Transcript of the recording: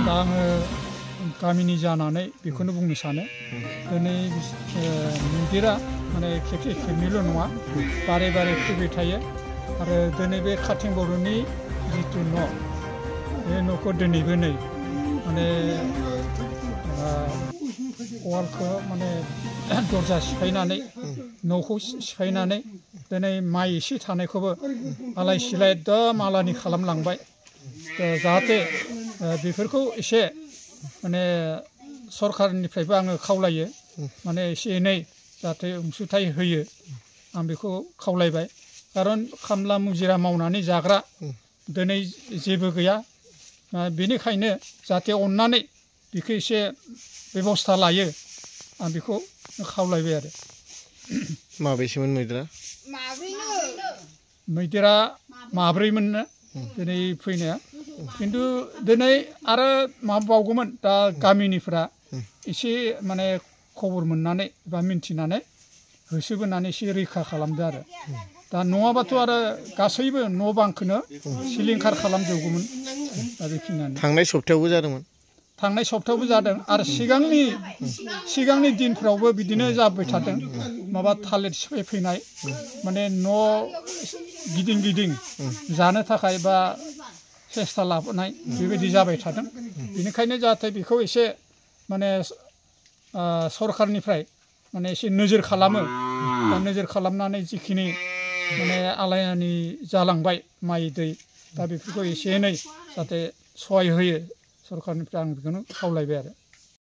दा आङो गामिनि जानानै बेखौनो बुंनो सानो दिनै मैदेरा माने खेबसे खेबनैल' नङा बारे बारे फैबाय थायो आरो दिनै बे खाथिं बर'नि जिथु न' बे न'खौ दिनैबो नै माने वालखौ माने दरजा सिफायनानै न'खौ सिफायनानै दिनै माइ एसे थानायखौबो आलाय सिलाय एकदम आलानि खालामलांबाय जाहाथे बेफोरखौ एसे माने सरखारनिफ्रायबो आङो खावलायो माने एसे एनै जाहाथे अनसुंथाइ होयो आं बेखौ खावलायबाय खारन खामला मुजिरा मावनानै जाग्रा दिनै जेबो गैया बेनिखायनो जाहाथे अननानै बेखौ एसे बेबस्था लायो आं बेखौ खावलायबाय आरो माबेसेमोन मैदेरा मैदेरा माब्रैमोननो दिनै फैनाया खिन्थु दिनै आरो माबाबावगौमोन दा गामिनिफ्रा एसे माने खबर मोननानै बा मिन्थिनानै होसोबोनानै एसे रैखा खालामदो आरो दा नङाबाथ' आरो गासैबो न' बांखौनो सिलिंखार खालामजोबगौमोन दा बेखिनियानो थांनाय सप्तायावबो जादोंमोन थांनाय सप्तायावबो जादों आरो सिगांनि दिनफ्रावबो बिदिनो जाबाय थादों माबा थालिर सिफाय फैनाय माने न' गिदिं गिदिं जानो थाखाय बा सेस्था लाबोनाय बेबायदि जाबाय थादों बेनिखायनो जाहाथे बेखौ एसे माने सरखारनिफ्राय माने एसे नोजोर खालामो दा नोजोर खालामनानै जिखिनि माने आलायानि जालांबाय माइ दै दा बेफोरखौ एसे एनै जाहाथे सहाय होयो सरखारनिफ्राय आं बेखौनो खावलायबाय आरो